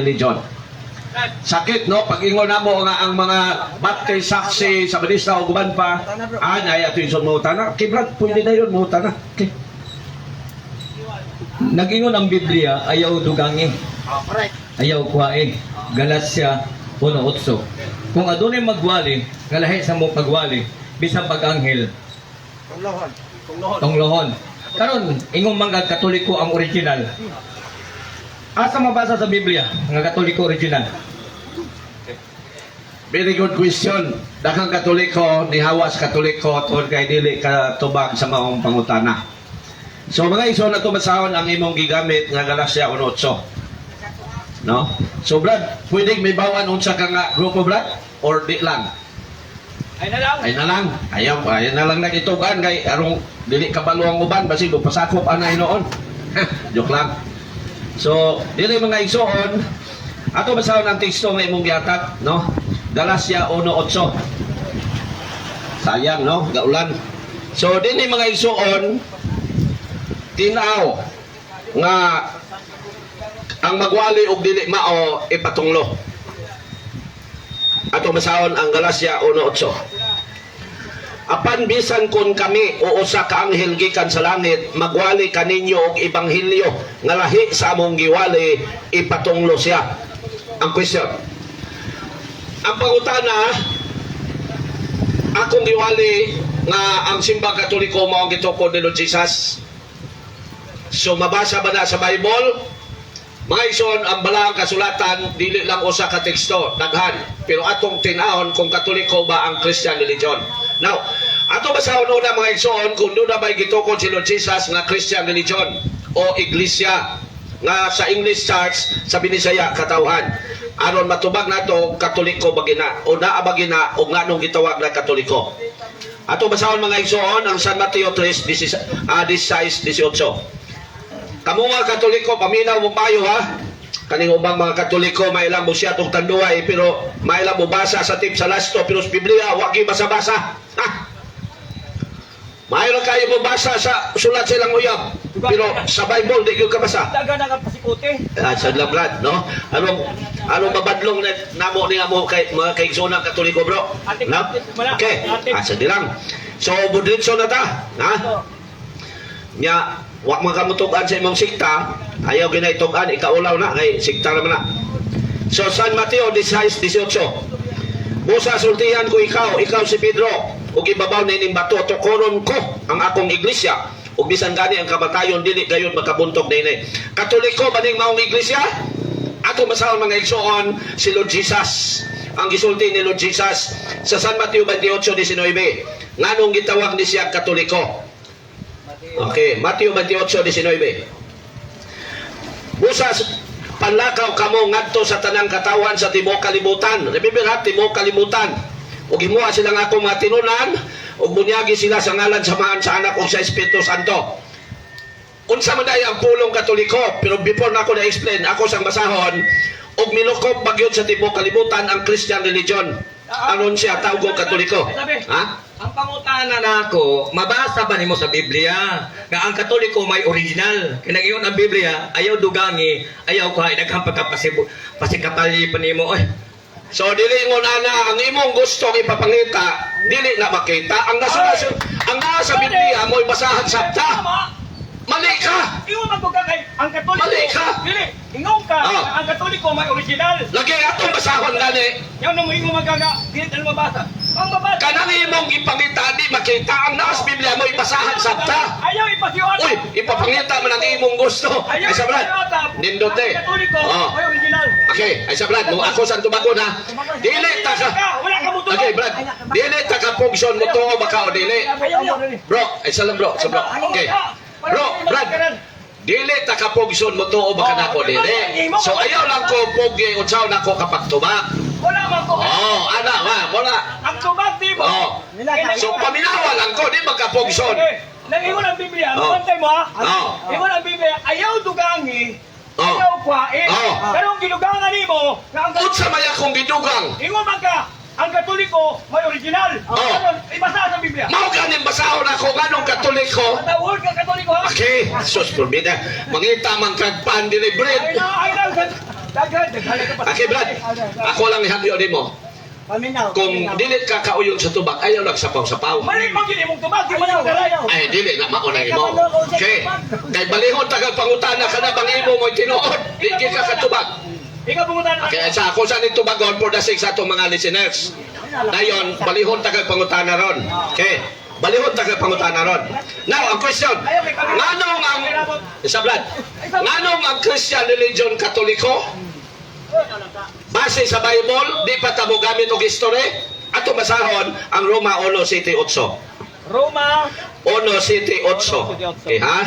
Religion. Sakit, no? Pag ingon namo nga ang mga Baptist, Saksi, Sabadista o guban pa, ah, ay ato yung mo na. Okay, Brad, pwede na yun, mo na. Okay. Nag-ingon ang Biblia, ayaw dugangi. Ayaw kuhain. Galatia 1:8. Kung adunay magwali, nga lahi sa mo pagwali, bisan pag-anghel, tunglohon. Karon, ingon man nga Katoliko ang original. Asa mabasa sa Biblia nga Katoliko original? Very good question. Daghang Katoliko, nihawas Katoliko, tungod kay dili ka tubag sa maong pangutana. So mga igsoon, na basahon ang imong gigamit nga Galatia 1:8. No? So Brad, pwede may bawan unsa ka nga grupo, Brad, or di lang? Ay na lang. Ay na lang. Ayaw, ay na lang nagitugan kay arong dili kabalo ang uban basig pasakop ana hinuon. Joke lang. So, dili mga igsoon, ato basahon ang teksto nga imong gihatag, no? Galatia 1:8. Sayang, no? Gaulan. So, dili mga igsoon, tinaw nga ang magwali og dili mao ipatunglo. Ato basahon ang Galatia 1:8. Apan bisan kon kami o usa ka anghel gikan sa langit magwali kaninyo og ebanghelyo nga lahi sa among giwali, ipatunglo siya. Ang question. Ang pangutana, akong giwali nga ang Simbang Katoliko mao ang gitukod ni Lord Jesus. So mabasa ba na sa Bible? Mga igsoon, ang balaang kasulatan dili lang usa ka teksto, daghan. Pero atong tin-awon kung Katoliko ba ang Christian religion. Now, ato basahon una, mga igsoon, kung duna ba'y gitukod si Lord Jesus nga Christian religion o iglesia nga sa English Church, sa Binisaya katawhan. Aron matubag nato, Katoliko ba gina o naa ba gina o nganong gitawag na Katoliko. Ato basahon, mga igsoon, ang San Mateo 3, 16, 18. Kamo mga Katoliko, paminaw mo payo ha. Kaning ubang mga Katoliko, mailang mo siya og Tanduay, pero mailang mo basa sa tip sa lasto, pero sa Biblia, wa gyud basa-basa. Ha? Maayo lang kayo mo basa sa sulat sa ilang uyab, pero sa Bible, di gyud ka basa. Daga na ka pasikote. Ah, sa Brad, no? Anong anong mabadlong na namo ni amo kay mga kaigsoonang Katoliko, bro? No? Okay. Ah, sa lang. So, budritso na ta, ha? Nya, wa man ka mutug-an sa imong sikta, ayaw ginaitug-an, ikaulaw na kay sikta naman na. So San Mateo 16:18. Busa sultihan ko ikaw, ikaw si Pedro, ug ibabaw nining bato tukoron ko ang akong iglesia, ug bisan gani ang kamatayon dili gayon makabuntog niini. Katoliko ba ning maong iglesia? Ato basahon, mga igsoon, si Lord Jesus. Ang gisulti ni Lord Jesus sa San Mateo 28:19. Nganong gitawag ni siya Katoliko? Okay, Mateo 28:19. Busas panlakaw kamo ngadto sa tanang katawan sa tibuok kalibutan. Remember ha, tibuok kalibutan. Ug himoa sila nga akong mga tinunan ug bunyagi sila sa ngalan sa Amahan, sa Anak ug sa Espiritu Santo. Unsa man day ang pulong Katoliko? Pero before na ako na-explain, ako sang basahon ug milukop bagyod sa tibuok kalibutan ang Christian religion. Anon siya tawgo Katoliko? Sabi. Ha? Ang pangutana nako, mabasa ba nimo sa Biblia nga ang Katoliko may original? Kay nag-ingon ang Biblia, ayaw dugangi, ayaw kuhain, daghang pagkapasibo, pasikapali pa nimo. Oy, So dili ingon ana ang imong gustong ipapangita, dili na makita. Ang nasa ang nasa Biblia mo'y basahan sabta. Tama. Mali ka. Ingon man ko ka kay ang Katoliko. Mali ka. Dili, ingon ka Ah. nga ang Katoliko may original. Lagi atong basahon gani. Yaw na mo ingon man ka nga dili ta mabasa. Ang mabasa. Kanang imong ipangita di makita, ang nasa Biblia mo'y basahan sabta. Ayaw ipasiwata. Uy, ipapangita man ang imong gusto. Ayaw Ay sa Brad. ipasiwata. Nindote. Ang Katoliko Oh. may original. Okay, ay sa Brad, mo ako sa tubagon ha. Dili ta ka. Wala ka mo Okay, Brad. Dili ta ka function mo to baka o dili. Bro, ay salam bro, sa bro. Okay. Bro, Brad. Dili ta ka pugson mo tuo baka nako dili. So ayaw lang ko pugi unsaon nako kapagtubag. Wala man ko. Oh, ana ma, wala. Ang tubag di mo. Oh. So paminawa lang ko di magkapugson. Nang ingon ang Biblia, Oh. mabantay mo ha. Oh. Ingon ang Biblia, ayaw dugangi, Oh. ayaw kuhain. Oh. Pero ang gidugangan nimo, nga ang Unsa may akong gidugang? Ingon man ka, ang Katoliko may original. Oh. Karon, ibasa sa Biblia. Mao ganing basahon ako nganong Katoliko. Matawon ka Katoliko ha. Okay, sus probida. Mangita man kag pan dili Ay bread. na, ay na. Daghan, daghan ka pa. Okay, Brad. Ako lang ihagyo nimo. Paminaw. Kung dili ka kauyon sa tubag, ayaw lang sapaw-sapaw. Mali man gid imong tubag, di man ang garay. Ay, dili na mauna imo. Okay. Kay balihon tagal pangutana ka na bang imo mo'y tinuod. Di ka katubag. Ikaw pangutana. Okay, sa ako sa ning tubagon for the sake sa atong mga listeners. Dayon, balihon tagal pangutana ron. Okay. Balihon tagal pangutana ron. Now, ang question, nganong ang isa, Brad, nganong ang Christian religion Katoliko base sa Bible, di pa ta mo gamit og history? Ato basahon ang Roma 1:7-8. Roma 1:7-8. Okay, ha?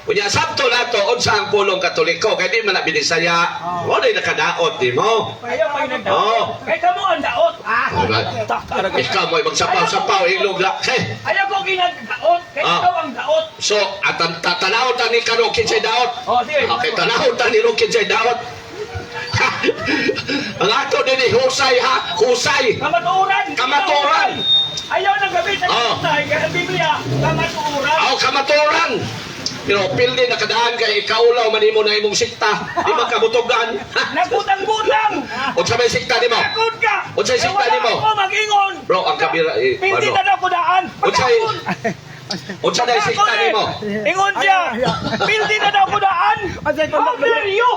Unya sabto nato unsa ang pulong Katoliko kay di man na binisaya. Wala nakadaot di mo. Ayaw may nagdaot. Oo. Kay kamo ang daot. Ah. Alright. Ikaw mo magsapaw-sapaw ilog la. Okay. Ayaw ko ginagdaot. Kay ikaw ang daot. So, atan tatanaw ta ni karon kinsay daot. Oh, sige. Okay, tanaw ta ni ro kinsay daot. Ang ato din husay ha, husay. Kamatuoran. Kamatuoran. Ayaw nang gamit ang oh. Kay ang Biblia, kamatuoran. Aw, kamatuoran. Pero pildi nakadaan kay ikaulaw man imo na imong sikta, di man kabutugan. Nagutang-gutang. Unsa may sikta nimo? Takot ka. Unsay Kay sikta wala nimo? ako mag-ingon. Bro, ang kabira eh, Pildi ano? na daw ko daan. Unsay Unsa na sikta Pagkakon eh. nimo? Ingon siya. Pildi na daw ko daan. Unsay How dare you?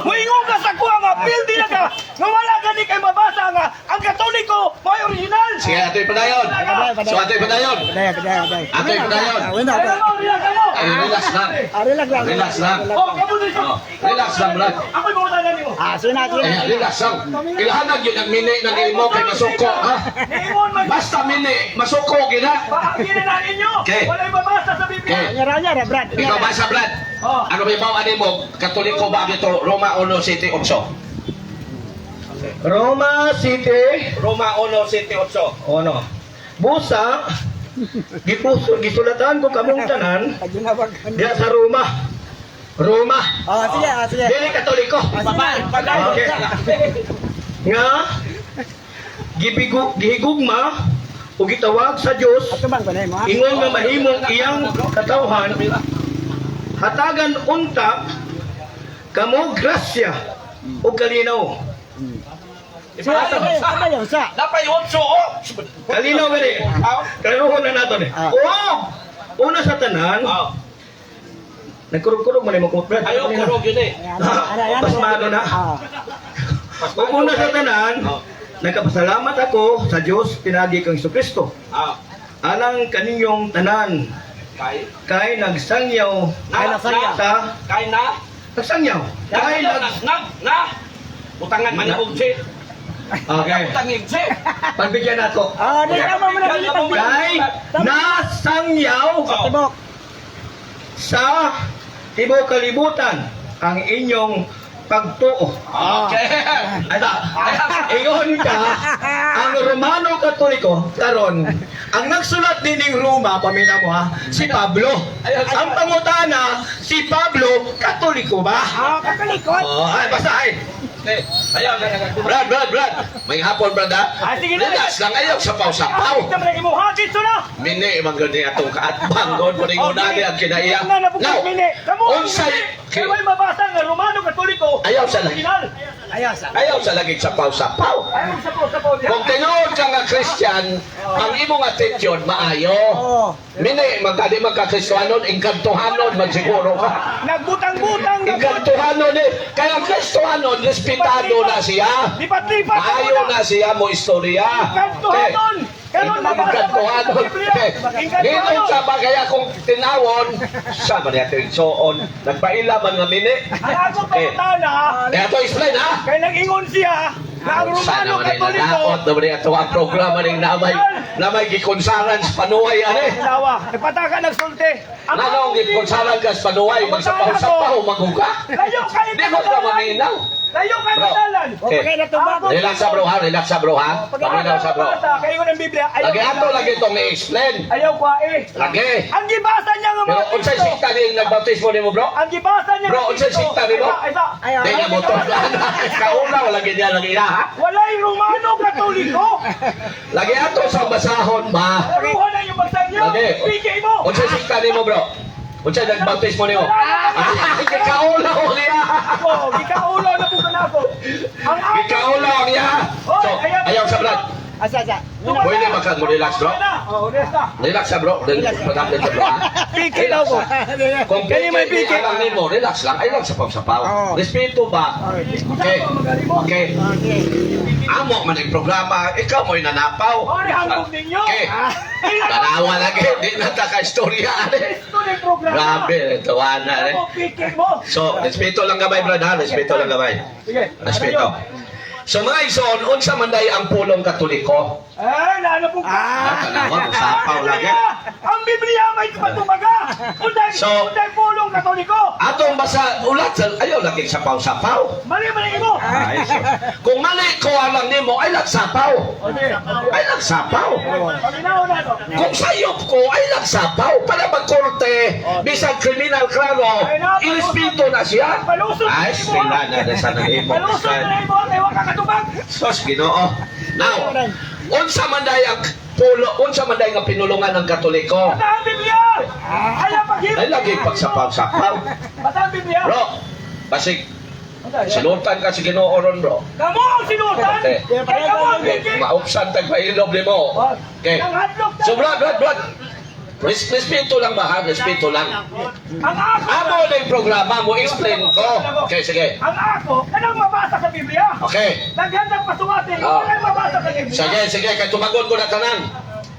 Muingon ka sa kuha nga, pildi na ka. Nga wala gani kay mabasa nga, ang Katoliko, may original. Sige, atoy padayon. So atoy padayon. Padayon, padayon, padayon. Atoy padayon. Wala, Ay, ano, relax ka mo. Ay, relax lang. Ah, relax lang. Relax lang. Oh, kamo na siya. Oh, relax lang, Brad. Ako'y mangutana nimo. Ah, sige na, sige na. Eh, relax lang. Ilhanag yun ang mini ng imo kay masuko, ha? Niingon man. Basta mini, masuko gina. Bahagi na na ninyo. Okay. Wala'y mabasa sa Biblia. Okay. Nyara, nyara, Brad. Ikaw ba sa Brad? Oh. Ano ba ibaw ani mo? Katoliko ba ito? Roma 1:7-8. Roma City Roma 1:7-8. Ono. Busa gipuso gisulatan ko kamong tanan Paginawag. diha sa Roma. Roma. Ah, sige, ah, sige. Dili Katoliko. Ah, sige na. Okay. Nga gibigo gihigugma ug gitawag sa Dios Atubang ba na mo? ingon nga mahimong iyang katawhan, hatagan unta kamo grasya ug kalinaw. Sige, sige, sabay, sa. Napay 8 oh. Kalinaw gani. Klarohon na nato ni. Ah. Oh, una sa tanan, Oh. nagkurog-kurog man imong kumot. Ayaw kurog yun eh. Ayan, ayan, ayan. Pasmado na. Ah. Ug una sa tanan, Oh. nagpasalamat ako sa Dios pinaagi kang Kristo. Ah, Alang kaninyong tanan kay kay nagsangyaw na nasangyaw. sa kay na nagsangyaw kay na nag na na butangan man og si. Okay. Butangin si. Pagbigyan nato. Ah, di na mo na dili pagbigyan. Kay nasangyaw Tibok. sa tibuok kalibutan ang inyong pagtuo. Okay. Ay, ingon ka, ang Romano Katoliko, karon, ang nagsulat din ng Roma, pamina mo ha, si Pablo. Ang pangutana, si Pablo, Katoliko ba? Ah, katalikod. Oh, ay, basta ay. Okay. Ayaw. Brad, Brad, Brad. May hapon, Brad, ha? Ah, sige na. Relax lang. Ayaw sapaw-sapaw. Ay, naman ang imong hatid na. Mini, man gani atong kaatbang. God, mo ning una ni ang kinaiya. Na nabukod Now, mini. Kamo ang unsay mini. Kay wala'y mabasa nga Romano Katoliko. Ayaw sa lagi. Original. Ayaw sa. Ayaw sa lagi sapaw-sapaw. Ayaw sa po sa po. Kung tinuod ka nga Christian, ang imong attitude maayo. Oo. Mini, magkadi magka-Kristohanon, engkantohanon, man siguro ka. Nagbutang-butang. Engkantohanon eh. Kaya ang Kristohanon, respetado na siya. Lipat-lipat. Maayo na siya mo istorya. Engkantohanon. Karon mabasa pa sa Engkantohanon. Biblia. Nindot Engkantohanon. sa ba kaya kung tinawon, sa ba niya ito on, nagpaila man nga mini. Ang ako Okay. pangutana, Kaya ito explain ha. kay nag-ingon siya na ang Romano Sana man ay Katoliko. nadaot naman ay ato ang programa ning namay gikonsaran sa panuway ani. Tawa, nagpataka nagsulti. Ang Nanong gikonsaran ka sa panuway, magsapaw-sapaw maghuga. Layo kayo Di mo ka maminaw. Layo kayo Bro. kadalan. O pagay na tubag. Relax sa bro ha, relax sa bro ha. Paminaw sa bro. Kayo ng Biblia. Ayaw Lagi ato lagi itong i-explain. Ayaw kwa eh. Lagi. Ang gibasa niya nga Pero mga unsay teksto. sikta ning nagbautismo nimo bro? Ang gibasa niya Bro, nga unsay teksto. sikta nimo? Isa, isa. Ayaw. Di na mo to. Kauna wala ganyan lagi na ha. Walay Romano Katoliko. Lagi ato sa basahon ba. Laruhan na yung bagsa niyo. Lagi. Piki mo. Unsay sikta nimo bro? Unsa nagbaptismo nimo? Ah, gikaulaw niya. Oh, gikaulaw na po ka na ako. Ang ako. Gikaulaw niya. So, ayaw sa brad. Asa, asa. Pwede ba kang mo-relax, bro? Oh, relax na. Relax sa bro. Relax sa bro, ha? Piki daw ko. Kung Kani may piki piki. alang nimo, relax lang. Ay lang sa sapaw. Oo. Respeto ba? Okay. Okay. Okay. Amo man ang programa, ikaw mo'y nanapaw. Ori hambog ninyo. Okay. Tanawa lagi, di na ta ka istorya ani. Ito na yung programa. Grabe, tawana eh. Ako, piki mo. So, respeto lang gamay, brad, ha? Respeto lang gamay. Sige. Respeto. So mga igsoon, unsa man day ang pulong Katoliko? Eh, lalo po ka. Ah, tanawa, musapaw lagi. Ang Biblia may patumaga. Unday, So- unday pulong Katoliko. Atong basa ulat sa ayaw lagi sapaw-sapaw. Mali mali mo. Ay, so, kung mali ko alam nimo ay lagsapaw. Okay. Ay lagsapaw. Paminaw na to. Kung sayop ko ay lagsapaw para magkorte bisag kriminal klaro, irespeto na siya. Ay, sila na na sa nimo. Palusot na imo kay wa ka katubag. Sos Ginoo. Now, unsa man day ang pulo, unsa man day nga pinulungan ng Katoliko? Bata ang Biblia. Ayaw paghimo. Ay lagi pagsapaw-sapaw. Bata ang Biblia. Bro, basig sinutan ka sa Ginoo ron, bro. Kamo ang sinutan. Okay. Kay kamo ang Okay, piki. maupsan tag pailob nimo. Okay. Nang hadlok ta. So, brad, brad, brad. Respeto lang ba, ha? Respeto lang. Ang ako. Amo na yung programa mo, explain ko. Okay, sige. Ang ako, kanang mabasa sa Biblia. Okay. Naghandang pasuwatin, Ah. walang mabasa sa Biblia. Sige, sige, kay tumagon ko na tanan.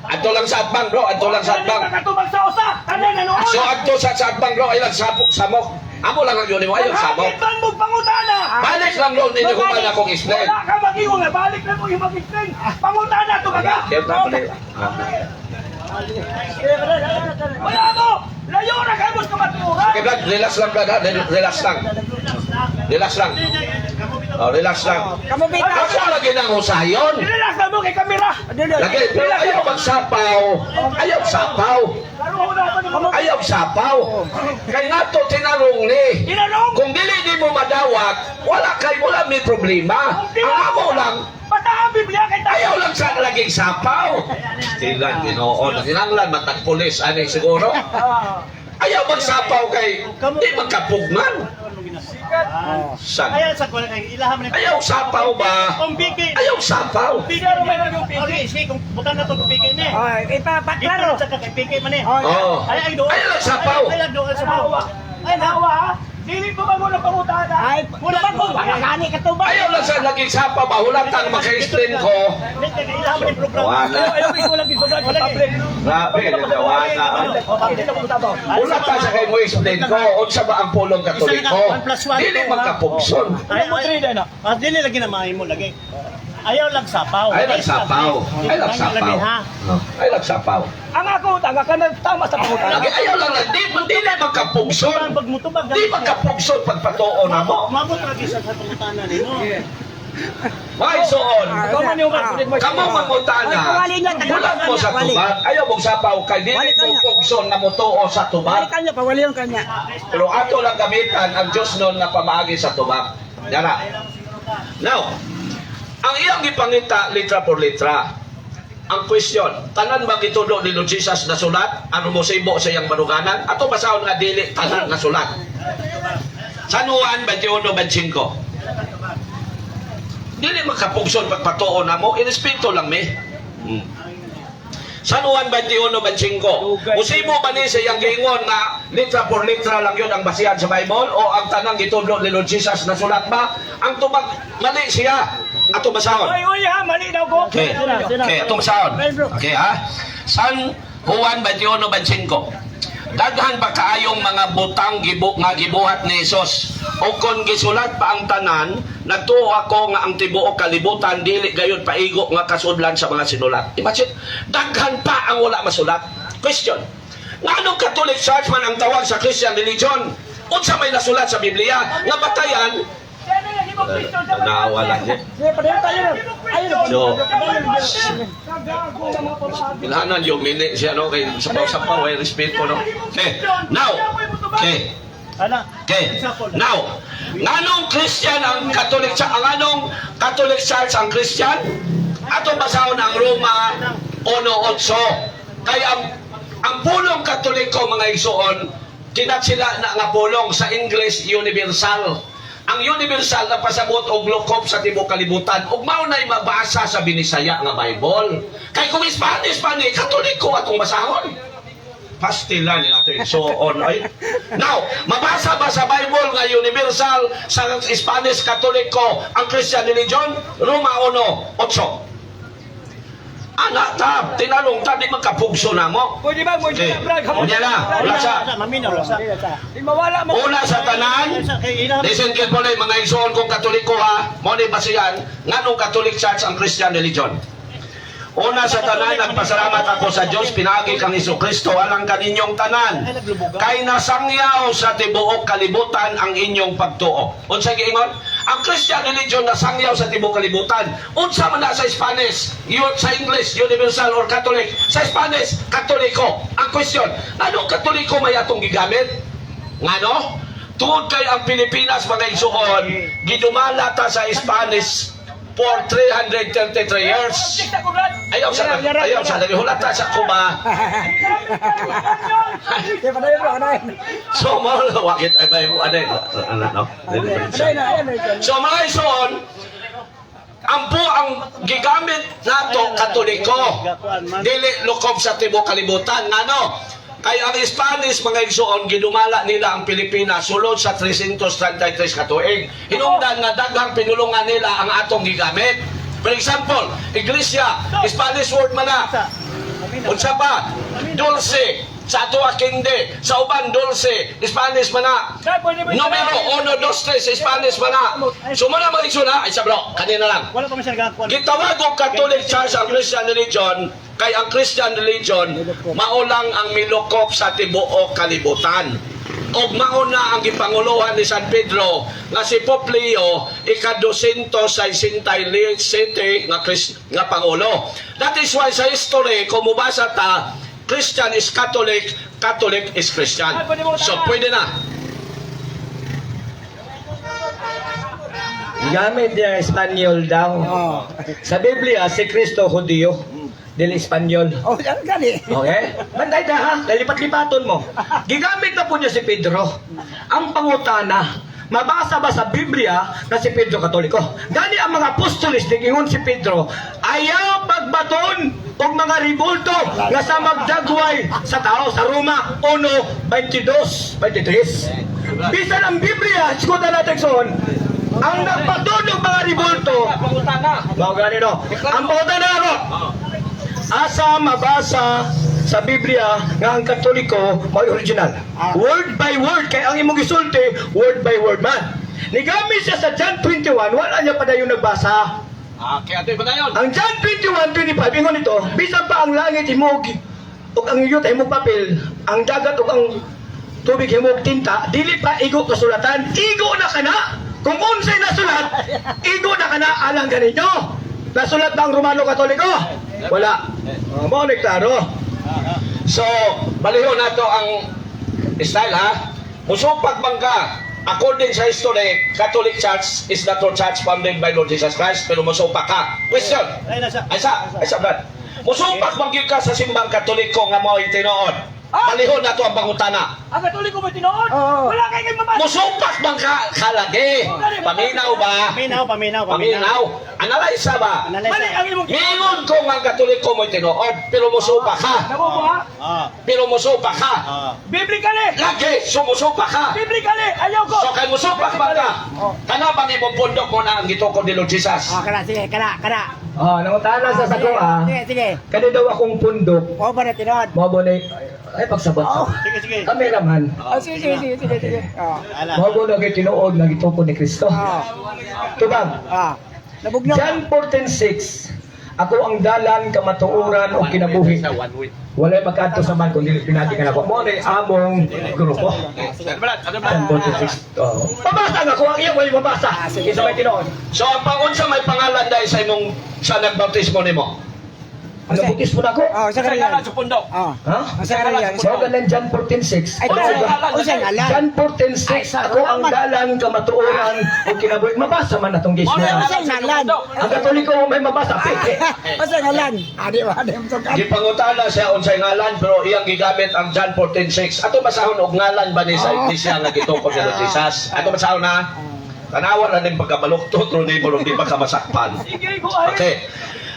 Adto lang sa atbang, bro. Adto lang sa atbang. Nakatubag sa usa, tanan na noon. So, adto sa atbang, bro. Ay lang samok. Amo lang ang yun mo, ayaw samok. Hangit man mong pangutana. Balik lang, bro. Hindi ko man akong explain. Wala ka mag-iwan nga, balik lang mo yung mag-explain. Pangutana, tumaga. Kaya na pala. Wala mo! Layo na kayo sa kamaturan. Okay, Brad, relax lang, Brad, ha? Relax lang. Relax lang. Oh, relax lang. Kamu bitaw. Ako lagi nang husayon. Relax na mo kay kamera. Lagi, pero ayaw magsapaw. Ayaw sapaw. Laro ko na ito ni mo. Ayaw sapaw. Kay nato tinarong ni. Tinanong! Kung dili di mo madawat, wala kay wala may problema. Ang amo lang, Basta ang Biblia kay tayo. ayaw lang sa laging sapaw. Tilan, Ginoo. Kinanglan matag pulis ani siguro. Ayaw magsapaw kay di magkapugnan. San? Ayaw sa kuwan kay ilaha man. Ayaw sapaw ba? Kung biki. Ayaw sapaw. Pero may naging piki. Okay, sige kung bukan na to kung biki ni. Oh, ipapaklaro. Dito sa kay biki man eh. Oh. Ay ay doon. Ayaw lang sapaw. Ay ay doon sapaw. Ay, nawa ha? Dili ko ba muna pangutana? Ay, tubag ko. Gani ka tubag. Ayaw lang sa laging sapaw ba? Hulatang maka-explain ko. Dito kay ilaha man yung programa. Wala. Ayaw, ayaw, walang gisubra sa public. Grabe, natawana. Wala pa sa kay mo explain ko. Unsa ba ang pulong Katoliko? Dili magkapugson. Ay Mo ay. na. Ah, dili lagi na mahimo lagi. Ayaw lang sapaw. Ay lang sapaw. Ay lang sapaw. Ha. Ay lang sapaw. Ang ako, tanga ka na tama sa pangutana. Lagi ayaw lang di dili magkapugson. Pag mutubag Di magkapugson pagpatuo na mo. Mabot lagi sa pangutana nimo. Mga isuon. Ikaw man yung kasunod mo. Kamo mangutana. Ay, wali niya, taga- Bulag mo sa wali. tubag. Ayaw mong sapaw kay dili Wali mo kanya. pugson na motuo sa Wali tubag. kanya, pawaliyon kanya. Pero ato lang gamitan ang Diyos noon nga pamaagi sa tubag. Dara. Now, ang iyang gipangita litra por litra. Ang question, tanan ba gitudlo ni Lord Jesus na sulat? Ano mo sibo sa iyang manuganan? Ato basahon nga dili tanan na sulat. San Juan 21:25. Dili makapugson pagpatuo na mo, irespeto lang mi. San Juan 21:25. Musibo ba ni sa iyang giingon nga litra por litra lang yun ang basihan sa Bible o ang tanang gitudlo ni Lord Jesus na sulat ba? Ang tubag mali siya. Ato basahon. Oy, oy ha, mali daw ko. Okay. Okay, atong basahon. Okay ha. San Juan 21:25. Daghan pa kaayong mga butang gibu nga gibuhat ni Hesus. O kon gisulat pa ang tanan, nagtuo ako nga ang tibuok kalibutan dili gayud paigo nga kasudlan sa mga sinulat. Imagine, daghan pa ang wala masulat. Question. Nganong Catholic Church man ang tawag sa Christian religion? Unsa may nasulat sa Biblia nga batayan? Tanawa lang eh. Sige, padayon tayo. Ayun. So, Bilhanan yung mili siya, no? Kay sapaw-sapaw, eh, respeto, no? Okay, now, okay, Ana. okay, now, nganong Christian ang Catholic Church, ang anong Catholic Church ang Christian? Ato basahon ang Roma 1:8. Kay ang pulong Katoliko, mga igsoon, Kinatsila na nga pulong sa English, universal. Ang universal na pasabot og lukop sa tibuok kalibutan ug mao nay mabasa sa Binisaya nga Bible. Kay kung Spanish pa ni, Katoliko atong basahon. Pastila ni ato so on ay. Now, mabasa ba sa Bible nga universal sa Spanish Katoliko ang Christian religion? Roma 1:8. Anak ta, tinanong ta, di magkapugso na mo. Pwede ba? Pwede Okay. na, Brad. Unya na, wala sa. Maminaw lang sa. Di mawala mo. Una sa tanan, listen carefully, mga igsoon kong Katoliko ha, mo ni basihan, nganong Catholic Church ang Christian religion. Una sa tanan, nagpasalamat ako sa Diyos, pinaagi kang Hesus Kristo, alang kaninyong tanan. Kay nasangyaw sa tibuok kalibutan ang inyong pagtuo. Unsa giingon? Ang Christian religion nasangyaw sa tibuok kalibutan. Unsa man na sa Spanish, yun, sa English, universal or Catholic. Sa Spanish, Katoliko. Ang question, anong Katoliko may atong gigamit? Ngano? Tungod kay ang Pilipinas, mga igsuon, gidumala ta sa Spanish for 333 years. Object ako, Brad. Ayaw sa ayaw sa nagihulat ta sa kuma. Di ba na bro? Ano yun? So mo wakit ay may ano ano no. Ano yun? Ano yun? So mga igsuon, ampo ang gigamit nato Katoliko. Dili lukop sa tibuok kalibutan ngano? Kay ang Spanish, mga igsuon, gidumala nila ang Pilipinas sulod sa 333 ka tuig. Hinungdan nga daghang pinulungan nila ang atong gigamit. For example, iglesia, Spanish word man na. Unsa pa? Dulce. Sa ato kindi. Sa uban dulce. Spanish man na. Brad, pwede ba? Numero 1, 2, 3, sa Spanish man na. So muna mga igsuon ha, ay sa bro, kanina lang. Wala pa man siya nagakuan. Gitawag og Catholic Church ang Christian religion kay ang Christian religion mao lang ang milukop sa tibuok kalibutan. Og mao na ang gipanguluhan ni San Pedro nga si Pope Leo ika-267 nga Chris, nga pangulo. That is why sa history kung mubasa ta, Christian is Catholic, Catholic is Christian. So pwede na. Gamit niya Espanyol daw. Oh. Sa Biblia, si Kristo Hudiyo, dili Espanyol. Oh, ano gani? Okay? Bantay ta ha, lalipat-lipaton mo. Gigamit na po niya si Pedro. Ang pangutana, mabasa ba sa Biblia na si Pedro Katoliko? Gani ang mga apostoles, nigingon si Pedro, ayaw pagbaton og mga ribulto nga sa magdagway sa tao sa Roma 1:22, 23. Bisan ang Biblia, eskuta natin son, ang nagbaton og mga ribulto, Pangutana. mao gani no. Ang pangutana ako, asa mabasa sa Biblia nga ang Katoliko may original? Word by word kay ang imong gisulti word by word man. Nigamit siya sa John 21, wala niya padayon nagbasa. Ah, kaya ito pa yun. Ang John 21:25 ingon nito, bisan pa ang langit himog ug ang yuta himog papel, ang dagat ug ang tubig himog tinta, dili pa igo kasulatan, igo na kana. Kung unsay nasulat, igo na kana alang ganinyo. Nasulat ba ang Romano Katoliko? Wala. Oh, mo ni klaro. So, baliho nato ang style ha. Musupag bangka. According sa history, Catholic Church is the true church founded by Lord Jesus Christ, pero musupak ka. Question. Ay nasa. Ay sa, ay sa Brad. Musupak man gyud ka sa simbang Katoliko nga mao'y tinuod. Baliho nato ang pangutana. Ang Katoliko mo tinuod? Oo. Wala kay kay mabasa. Musupak man ka kalagi. Paminaw ba? Paminaw, paminaw, Paminaw. Analyze ba? Analyze. Mali ang imong Mingon ko nga ang Katoliko mo'y tinuod, pero musupak ka. Nako mo ha? Ah. Pero musupak ka. Ah. Biblically. Lagi, sumusupak ka. Biblically, ayaw ko. So kay musupak ba ka? Kana bang imong pundok mo na ang gitukod ni Lord Jesus? Oh, kana sige, kana, kana. Oh, nangutana sa sako ah. Sige, sige. Kani daw akong pundok, Mo ba na tinuod? mao ba ni ay pagsabot. Oh. Sige, sige. Cameraman. Oh, sige, sige, sige, sige, sige. Oh. Ala. Mao ba na tinuod nga gitukod ni Kristo? Oh. Tubag. Ah. Nabugnaw. John 14:6. Ako ang dalan, kamatuoran o kinabuhi. Walay pagkadto sa man kung dili pinati ka nako. Mo ni among grupo. John 14:6. Oh. Pabasa nga ko ang iya way mabasa. Kinsa may tinuod? So ang pangunsa may pangalan dahil sa imong sa nagbautismo nimo? Nabautismo na ako. Oh, sa Unsay ngalan. ngalan sa pundok? Oh. Ha? Sa ngalan. Mao galan John 14:6. Ay, unsay ngalan? John 14:6, ako ang dalan, kamatuoran ug kinabuhi. Mabasa man atong Mao na gismo. ngalan sa Ngalan. pundok. Ang Katoliko may mabasa. Peke. Unsay ngalan? Adi ba adi mo sukat? Gipangutana siya unsay ngalan pero iyang gigamit ang John 14:6. Ato basahon og ngalan ba ni sa iglesia nga gitukod ni Lord Jesus? Ato basahon na. Tanawa na ning pagkabaluktot ro nimo ro di pa ka masakpan. Sige, go ahead. Okay.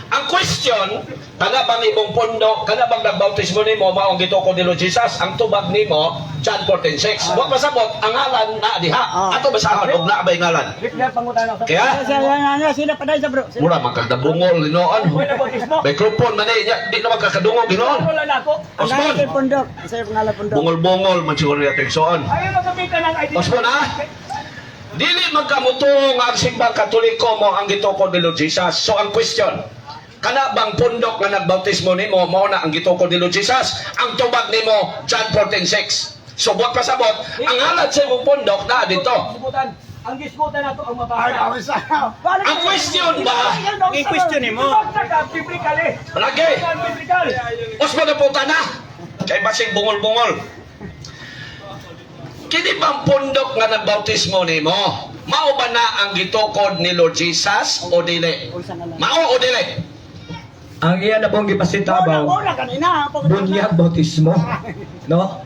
Ang question, kana bang imong pondo, kana bang nagbautismo nimo mao ang gitukod ni Lord Jesus? Ang tubag nimo John 14:6. Wa pasabot ang ngalan na diha. Ato basahon og naa bay ngalan. Reply pangutana sa. Kaya Sa nga sila paday sa bro. mura man kag dabungol ginoon. Wala bautismo. Microphone man eh, di na magkakadungog ginoon. Wala na ako. Ang ngalan Osmond. kay pundok. Sa ngalan pundok. Bungol-bungol man siguro niya tigsoon. Ayaw na gamitan ng ID. Osmond ha? Dili magkamutuo nga ang simbang Katoliko mo ang gitukod ni Lord Jesus. So ang question, kana bang pundok nga nagbautismo nimo mao na ang gitukod ni Lord Jesus? Ang tubag nimo John 14:6. So buot pasabot, ang halad sa imong pundok na dito. Gisgutan. Ang gisgutan nato ang Ay, mabasa. Ang question ba? Ang question nimo. Basta ka biblically. Lagi. Biblical. Osmo na puta na. Kay basig bungol-bungol. Kini bang pundok nga nagbautismo nimo? Mao ba na ang gitukod ni Lord Jesus o dili? Mao o dili? Ang iya na pong gipasitabaw. Wala kanina. Bunyag bautismo. No?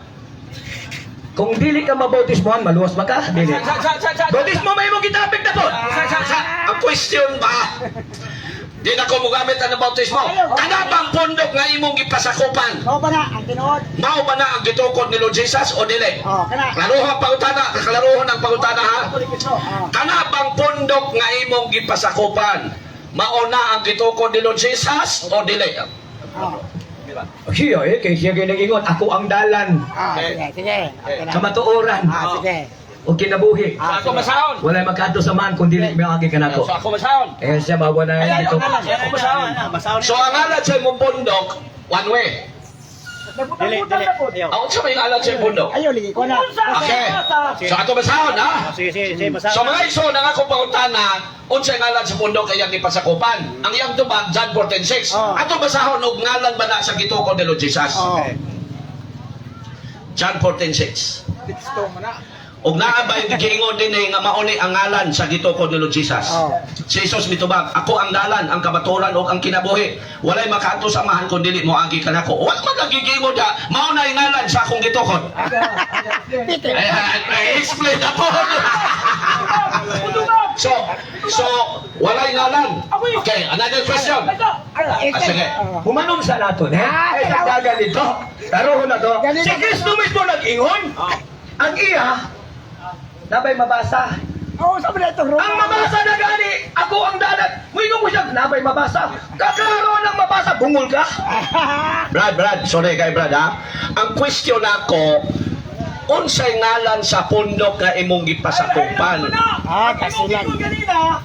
Kung dili ka mabautismohan, maluwas ba ka? Dili. Bautismo may imong gitapik na po. Ang question ba? Di na ko mogamit ang bautismo. Kana bang pundok nga imong gipasakupan? Mao ba na ang tinuod? Mao ba na ang gitukod ni Lord Jesus o dili? Oh, kana. Klaruhan ang pangutana, kaklaruhon ang pangutana ha. Oh. Kana bang pundok nga imong gipasakupan? Mao na ang gitukod ni Lord Jesus o dili? Oh. Siya eh, kay siya ginagingon, ako ang dalan, Ah, sige, sige. Okay na. kamatuoran, Ah, sige. o kinabuhi. Ah, Ako masahon. Walay makaadto sa man kung dili may agi kanako. So ako masahon. Eh siya mawa na Ay, ay, dito. ay, ako masahon. So ang alat sa imong pundok, one way. Nagbutang-butang na po. Ako sa may alat sa imong pundok. Ayo lagi ko na. Okay. So ato basahon ha. Sige, sige, sige, basahon. So mga iso nang ako pangutana, unsay ngalan sa pundok kay iyang gipasakupan? Ang iyang tubag John 14:6. Oh. Ato basahon og ngalan ba na sa gitukod ni Lord Jesus? Oh. John 14:6. Teksto mo na. Og naa ba yung giingon din eh, nga mao ni ang ngalan sa gitukod ni Lord Jesus? Oh. Si Jesus mitubag, ako ang dalan, ang kamatuoran ug ang kinabuhi. Walay makaadto sa amahan kun dili mo agi kanako. Wala man lagi giingon da, mao na ang ngalan sa akong gitukod. Pite. Ay, ay, ay, explain ako. So, walay ngalan. Okay, another question. Ah, sige. Oh. Humanom sa naton, eh. Ah, Ay, dagan dito. Taruhon na to. Ganito. Si Kristo mismo nag-ingon. Ang iya, nabay mabasa. Oh, sabi na itong Ang mabasa na gani, ako ang dalan. Muingon mo siya, nabay mabasa. Kakaroon ng mabasa, bungol ka. Brad, Brad, sorry kay Brad ha. Ang question ako, unsay ngalan sa pundok nga imong gipasakupan? Ah, kasilan. Kanina.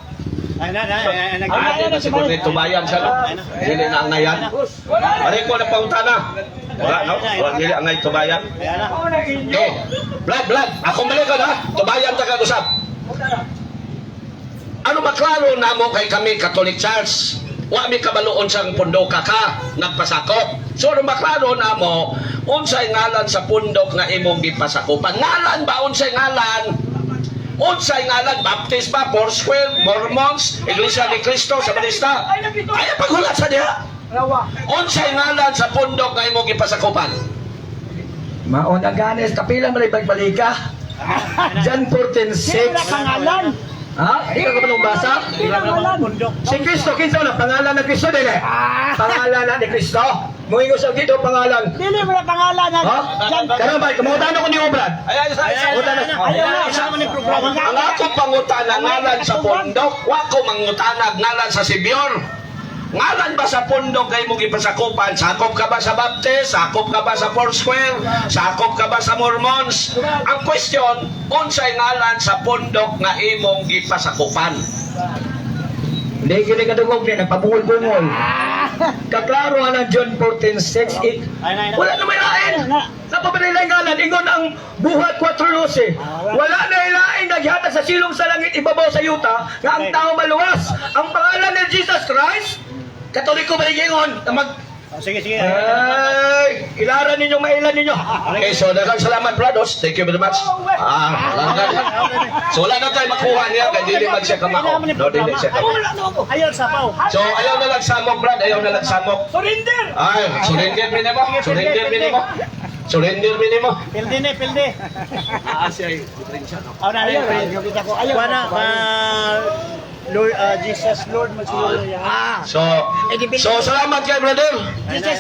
Ay, na, na, ay, ay, Ah, di na siguro ni tubayan siya, no? Dili na ang ngayan. Pare ko na pangutana. Wala, no? Wala, dili ang ngay tubayan. Ayan na. Ako na inyo. Okay. Brad, Brad, akong balik ha. Tubayan ta kag-usap. Ano maklaro namo kay kami Catholic Church? Wa mi kabaloon sang pundoka ka nagpasakop. So ano maklaro namo unsay ngalan sa pundok nga imong gipasakopan? Ngalan ba unsay ngalan? Unsay ngalan? Baptist ba? Foursquare? Mormons? Iglesia ni Cristo? Sa Balista? Ay, paghulat sa diha. Rawa. Unsay ngalan sa pundok nga imong gipasakopan? Maon ang ganes, kapila man balika. John Sino na 14:6. pangalan? Ha? Di ka ba basa? Sino ngalan? Si Kristo, kinsa na pangalan ng Kristo dili? Ah. Pangalan na ni Kristo. Muingon sa dito pangalan. Dili mo na pangalan na. Ha? Jan. Karon ba kumutan ako ni Brad? Ay, ay, ay, ay, Umutan na. Ayaw na. Isa man yung programa. Ang ako pangutana ngalan sa pundok, wa ko mangutana ngalan sa Sibior. Ngalan ba sa pundok kay mo gipasakupan? Sakop ka ba sa Baptist? Sakop ka ba sa Foursquare? Sakop ka ba sa Mormons? Ang question, unsay ngalan sa pundok nga imong gipasakupan? Hindi kini kadungog ni nagpabungol-bungol. Kaklaro ang John 14:6. Ay, na, ay, na. Wala na may lain. Napapanilay ngalan ingon ang buhat 4:12. Wala na ilain naghatag sa silong sa langit ibabaw sa yuta nga ang tao maluwas. Ang pangalan ni Jesus Christ Katoliko ba ingon mag Oh, sige, sige. Ay, ilaran ninyo, mailan ninyo. Okay, so daghang salamat, brothers. Thank you very much. Ah, wala na. So wala na tayo makuha niya kay dili man siya kamao. No, dili siya kamao. Wala na ako. Ayaw sapaw. So ayaw na lang samok, brad. Ayaw na lang samok. Surrender. Ay, surrender mi nimo. Surrender mi nimo. Surrender mi nimo. Pildi ni, pildi. Ah, siya diferensya, no. Oh, na, Ayaw, na. kita ko. Ayaw. Wala, Lord, Jesus Lord, magsulod. Ah. So, so salamat kay brother. Jesus.